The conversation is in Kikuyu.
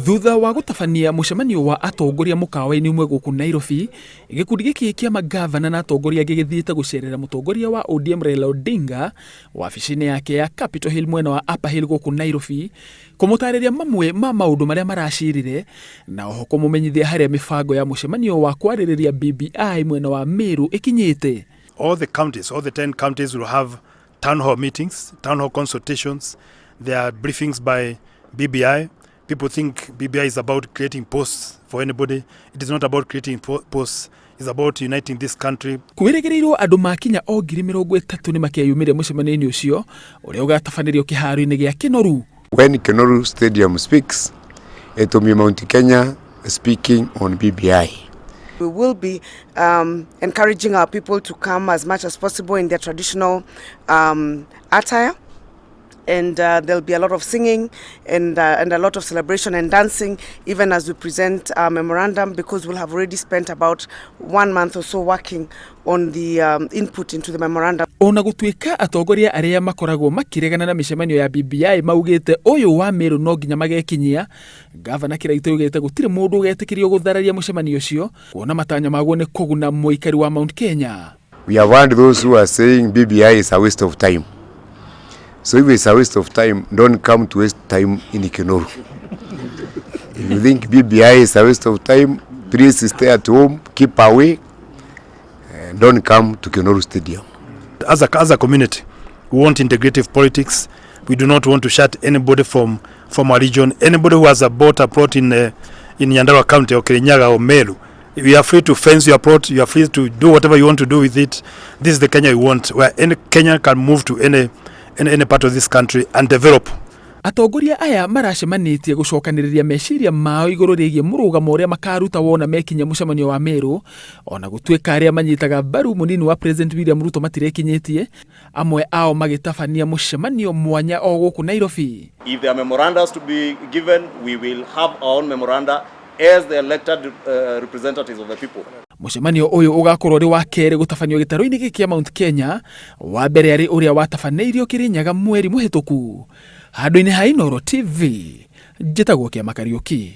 Thutha wa gũtabania mũcemanio wa atongoria mũkawa-inĩ ũmwe gũkũ Nairobi, gĩkundi gĩkĩ kĩa mangavana na atongoria angĩ gĩthiĩte gũcerera mũtongoria wa ODM Raila Odinga wabici-inĩ yake ya Capitol Hill mwena wa Upper Hill gũkũ Nairobi, kũmũtarĩria mamwe ma maũndũ marĩa maracirire na oho kũmũmenyithia harĩa mĩbango ya mũcemanio wa kwarĩrĩria BBI mwena wa Meru ĩkinyĩte. All the counties, all the 10 counties will have town hall meetings, town hall consultations. There are briefings by BBI. People think BBI is about creating posts for anybody. It is not about creating posts. It's about uniting this country. Kwĩrĩgĩrĩirwo andũ makinya o 30,000 nĩ makeyumĩria mũcemanio-inĩ ũcio ũrĩa ũgatabanĩrio kĩharo-inĩ gĩa Kĩnoru. When Kenoru Stadium speaks, it will be Mount Kenya speaking on BBI. We will be encouraging our people to come as much as possible in their traditional attire. And there'll be a lot of singing and a lot of celebration and dancing, even as we present our memorandum, because we'll have already spent about one month or so working on the input into the memorandum. Ona gũtuĩka atongoria arĩa makoragwo makĩregana na mĩcemanio ya BBI maugĩte ũyũ wa Meru no nginya magekinyia, Gavana Kiraitũ augĩte gũtirĩ mũndũ ũgetĩkĩrio gũthararia mũcemanio ũcio, kuona matanya maguo nĩ kũguna mũikari wa Mount Kenya. We have heard those who are saying BBI is a waste of time. So if it's a waste of time, don't come to waste time in Kenoru. If you think BBI is a waste of time, please stay at home, keep away, and don't come to Kenoru Stadium. As a community, we want integrative politics. We do not want to shut anybody from our region. Anybody who has a bought a plot in Nyandarua County or Kirinyaga or Meru, you are free to fence your plot. You are free to do whatever you want to do with it. This is the Kenya we want, where any Kenyan can move to any part of this country and develop. Atongoria aya maracemanĩtie gũcokanĩrĩria meciria mao igũrũ rĩgiĩ mũrũgamo ũrĩa makaruta wona mekinya mũcemanio wa Meru, ona gũtuĩka arĩa manyitaga mbaru mũnini wa President William Ruto matirekinyĩtie, amwe ao magĩtabania mũcemanio mwanya o gũkũ Nairobi. If there are memorandas to be given, we will have our own memoranda as the elected representatives of the people. Mũcemanio ũyũ ũgakorwo ũrĩ wa kerĩ gũtabanio gĩtarũ-inĩ gĩkĩ kĩa Mount Kenya, wa mbere arĩ ũrĩa watabanĩirio Kĩrĩnyaga mweri mũhĩtũku. Handũ-inĩ ha Inooro TV, njĩtagwo Kĩama Kariũki.